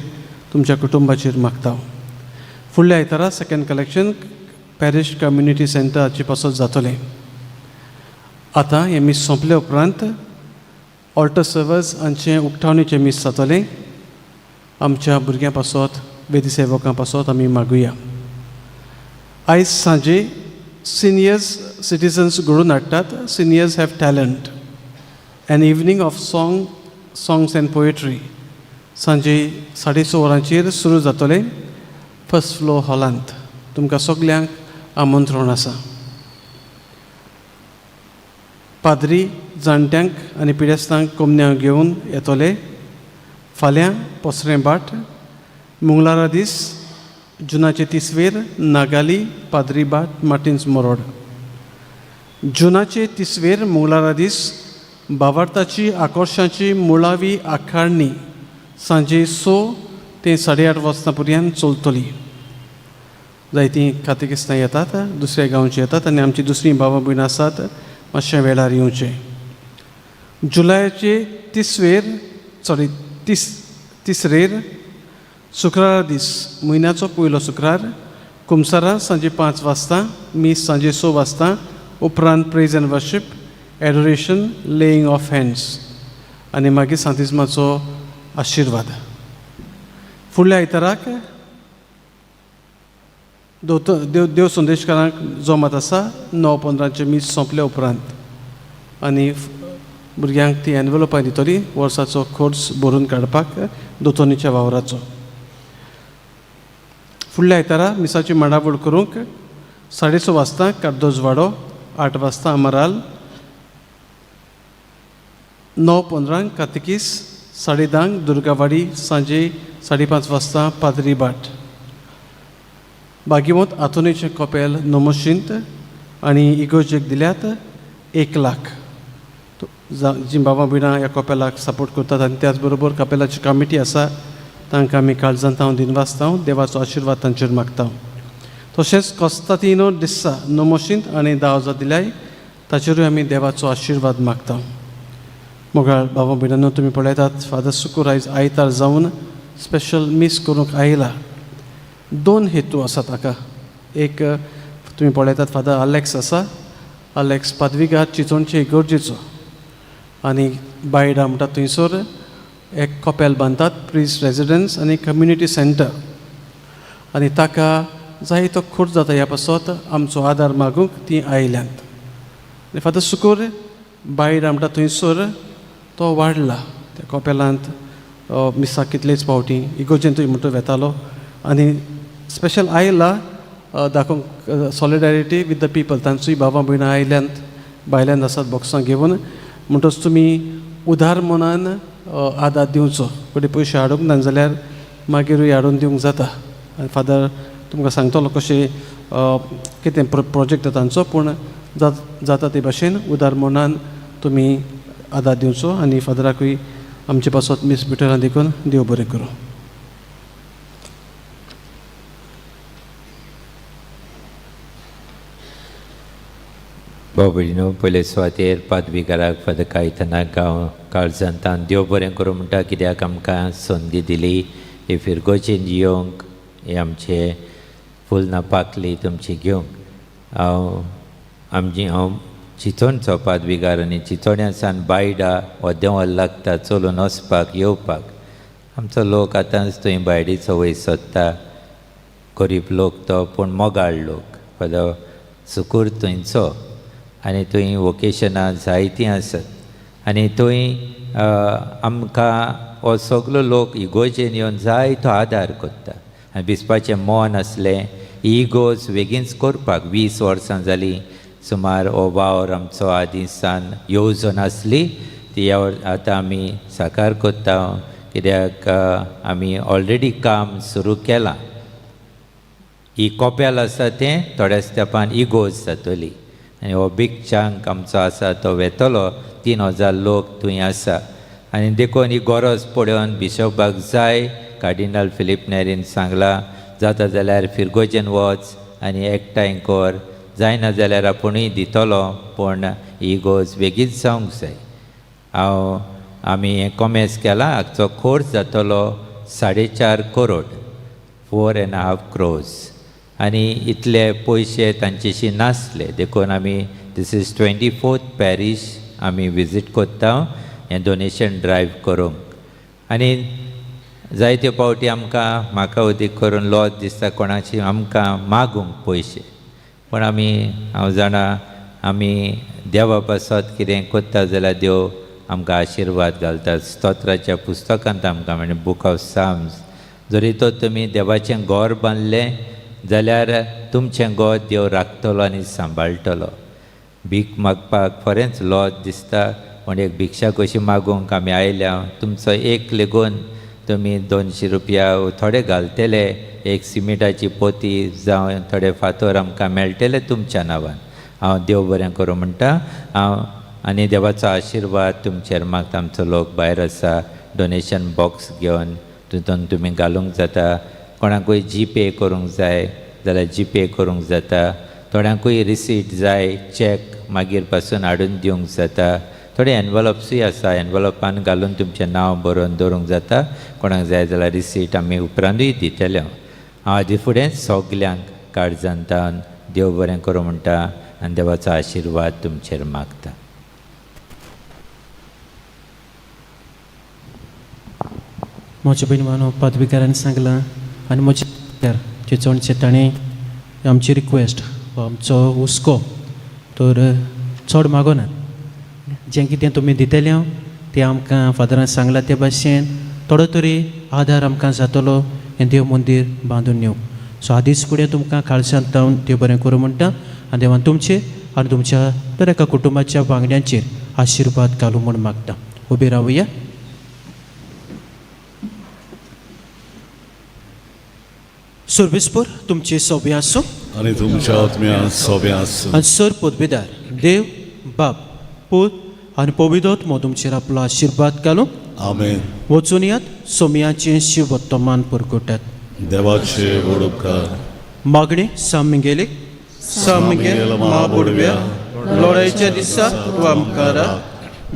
तुमच्या कुटुंबाचेर मागता. फुडल्या आयतारा सेकंड कलेक्शन पॅरिश कम्युनिटी सेंटराचे पासत जातलें. आतां हें मीस सोंपले उपरांत ऑल्टर सर्वस हांचें उक्तावणीचें मीस जातलें. आमच्या भुरग्यां पासत, वेदी सेवकां पासत आमी मागुया. आयज सांजे सिनियर्स सिटीजन्स घडोवन हाडटात Seniors Have Talent, an evening of songs and poetry, सांजे 6:30 वरांचेर सुरू जातलें फर्स्ट फ्लोर हॉलांत. तुमकां सगल्यांक आमंत्रण आसा. पाद्री जाणट्यांक आनी पिडेस्तांक कोमन्या घेवन येतले फाल्यां पोसरें बाट. मंगळारा दीस जुनाचे तिसवेर नागाली पाद्री बाट मार्टिन्स मोरोड. जुनाचे तिसवेर मंगळारा दीस बावार्थाची आकर्शाची मुळावी आखारणी सांजे 6 ते 8:30 वरां पर्यंत चलतली. जायतीं कातेकिस्तां येतात, दुसऱ्या गांवची येतात आनी आमची दुसरीं बाबा भयणां आसात, मातशें वेळार येवचें. जुलयाचे तिसवेर सॉरी तीस तिसरेर शुक्रारा दीस, म्हयन्याचो पयलो शुक्रार, कुमसारा सांजे 5 वाजता मीस, सांजे 6 वाजता उपरांत praise and worship, adoration, laying of hands आनी मागीर सांतिज्माचो आशिर्वाद. फुडल्या आयताराक दोतो देव देव संदेशकारांक जमत आसा 9:15 मीस सोंपल्या उपरांत आनी भुरग्यांक ती एनवेलोपां दितली वर्साचो खर्च भरून काडपाक दोतोनीच्या वावराचो. फुडल्या आयतारा मिसाची मांडावळ करूंक 6:30 वाजता कार्दोजवाडो, 8 वाजता अमराल, 9:15 कातकीस, 10:30 दुर्गावाडी, सांजे 5:30 वाजता पाद्री बाट. बागीमोत आतोनीचें कपेल नमोशींत आनी इगोर्जेक दिल्यात 1 लाख. जी बाबा भयणां ह्या कपेलाक सपोर्ट करतात आनी त्याच बरोबर कपेलाची कमिटी आसा तांकां आमी काळजांत हांव दिनवासता, देवाचो आशिर्वाद तांचेर मागता. तशेंच कोस्तातिनो डिस्सा नमोशींत आनी 10,000 दिल्याय ताचेरूय आमी देवाचो आशिर्वाद मागता. मोगाळ बाबा भयणांनो, तुमी पळयतात फादर सुकूर आयज आयतार जावन स्पेशल मीस करूंक आयला. 2 हेतू आसा ताका. एक, तुमी पळयतात फादर आलेक्स आसा, आलेक्स पादविगार चिंचोणचे इगर्जेचो आनी बायडा म्हणटा थंयसर एक कपेल बांदतात, प्रिस्ट रेजिडन्स आनी कम्युनिटी सेंटर, आनी ताका जाय तो खर्च जाता ह्या पासत आमचो आदार मागूंक तीं आयल्यांत. आनी फादर सुकूर बायडा म्हणटा थंयसर तो वाडला त्या कपेलांत मिसाक कितलेच फावटी इगर्जेंतूय म्हणटा वेतालो आनी स्पेशल आयला दाखोवंक सॉलिडारिटी विथ the people. तांचूय बाबा भयणां आयल्यांत, भायल्यान आसात बॉक्सां घेवन, म्हणटच तुमी उदार मनान आदार दिवचो. फुडें पयशे हाडूंक ना जाल्यार मागीरूय हाडून दिवंक जाता आनी फादर तुमकां सांगतलो कशें कितें प्रोजेक्ट तांचो, पूण जाता ते भाशेन उदार मनान तुमी आदार दिवचो आनी फादराकूय आमचे पासत मीस भेटयला देखून देव बरें करूं. भाव भयणीनो, पयले सुवातेर पादविगाराक फादर कायतनाक हांव काळजांतान देव बरें करूं म्हणटा, कित्याक आमकां संदी दिली हे फिरगोजेन येवंक, हे आमचे फुलना पाकली तुमची घेवंक. हांव आमची हांव चिंचोणचो पादविगार आनी चिंचोण्या सावन बायडा हो देंवल लागता चलून वचपाक येवपाक. आमचो लोक आतांच थंय बायडीचो वयर सोदता, गरीब लोक तो पूण मोगाळ लोक. फादर सुकूर थंयचो आनी थंय वोकेशनां जायतीं आसात आनी थंय आमकां हो सगलो लोक इगोर्जेन येवन जायतो आदार करता. आनी भिजपाचें मन आसलें इगोर्ज बेगीनच करपाक, 20 वर्सां जालीं सुमार हो वावर आमचो आदीं सावन येवजण आसली ती आतां आमी साकार करता, कित्याक आमी ऑलरेडी काम सुरू केलां. ही कोपेल आसा तें थोड्याच तेंपान इगोर्ज जातली आनी हो बीग चांक आमचो आसा तो वेतलो, 3000 लोक थंय आसा आनी देखून ही गरज पळोवन बिशपाक जाय, कार्डिनल फिलीप नेरीन सांगलां जाता जाल्यार फिरगोजेन वच आनी एकठांय कर, जायना जाल्यार आपुणूय दितलो, पूण ही गरज बेगीन जावंक जाय. हांव आमी हें कॉमेस केलां, हाचो खर्च जातलो 4.5 करोड, 4.5 crores, आनी इतले पयशे तांचेशी नासले, देखून आमी this is 24th parish आमी विजीट करता हें डोनेशन ड्रायव्ह करूंक. आनी जायते फावटी आमकां म्हाका अदीक करून लॉज दिसता कोणाची आमकां मागूंक पयशे, पूण आमी हांव जाणा आमी देवा पासत कितें करता जाल्यार देव आमकां आशिर्वाद घालता. स्तोत्राच्या पुस्तकांत आमकां म्हणजे बूक ऑफ साम्स, जरी तर तुमी देवाचें घर बांदलें जाल्यार तुमचें घर देव राखतलो आनी सांबाळटलो. भीक मागपाक खरेंच लॉज दिसता, पूण एक भिक्षा कशी मागूंक आमी आयल्या, तुमचो एक लेगून तुमी 200 रुपया थोडे घालतले, एक सिमिटाची पोती जावं थोडे फातर आमकां मेळटले तुमच्या नांवान. हांव देव बरें करूं म्हणटा हांव आनी देवाचो आशिर्वाद तुमचेर मागता. आमचो लोक भायर आसा डोनेशन बॉक्स घेवन तितून तुमी घालूंक जाता, कोणाकूय जी पे करूंक जाय जाल्यार जीपे करूंक जाता. थोड्यांकूय रिसीट जाय, चॅक मागीर पासून हाडून दिवंक जाता. थोडे एनवलप्सूय आसा, एनवलपान घालून तुमचें नांव बरोवन दवरूंक जाता. कोणाक जाय जाल्यार रिसीट आमी उपरांतूय दितले. हांव आदी फुडें सगल्यांक काळजांतान देव बरें करूं म्हणटा आनी देवाचो आशिर्वाद तुमचेर मागता. म्हज्या भयण पदवीकारान सांगलां आनी म्हज्या चिंचोणचे ताणें आमची रिक्वेस्ट आमचो हुस्को तर चड मागोना, जें कितें तुमी दितले तें आमकां फादरान सांगलां ते भाशेन थोडो तरी आदार आमकां जातलो हें देव मंदीर बांदून येवंक. सो आदींच फुडें तुमकां काळजांत जावन देव बरें करूं म्हणटा आनी देवान तुमचेर आनी तुमच्या दर एका कुटुंबाच्या वांगड्यांचेर आशिर्वाद घालूं म्हूण मागता. उबी रावया. सर्वेस्पर तुमचे सोबे आसूं आनी तुमच्या आत्म्या सोबे आसूं. आनी सर पदवेदार देव बाप पूत आनी पवित्र तुमचेर आपलो आशिर्वाद घालूं. आमेन. वचून यात सोमयाचें शिवोत्तमान परगटात. देवाचे व्हड उपकार. मागणें सामगेले सामगेल महाबोडव्या लढायच्या दिसा तूं आमकां राख.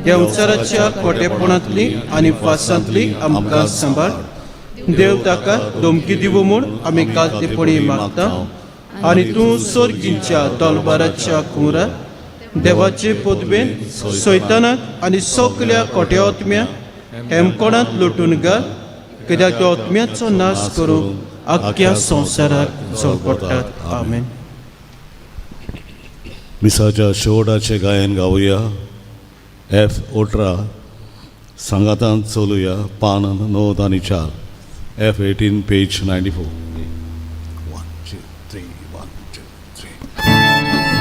देंवचाराच्या खोटेपणांतली आनी फासांतली आमकां सांबाळ. देव ताका धमकी दिवं म्हूण आमी कालतेपणी मागता आनी तूं सर्गींच्या तलवाराच्या कुंवरा देवाचे पदवेन सैतानाक आनी सगल्या खोट्या आत्म्या हेमकोणांत लोटून घाल, कित्याक त्या आत्म्याचो नाश करूंक आख्ख्या संवसाराक झळपडटात. आमेन. मिसाच्या शेवटाचें गायन गावया. एफ 18 सांगातान चलुया. पान 9 आनी 4. F 18 page 94. 1 2 3 1 2 3.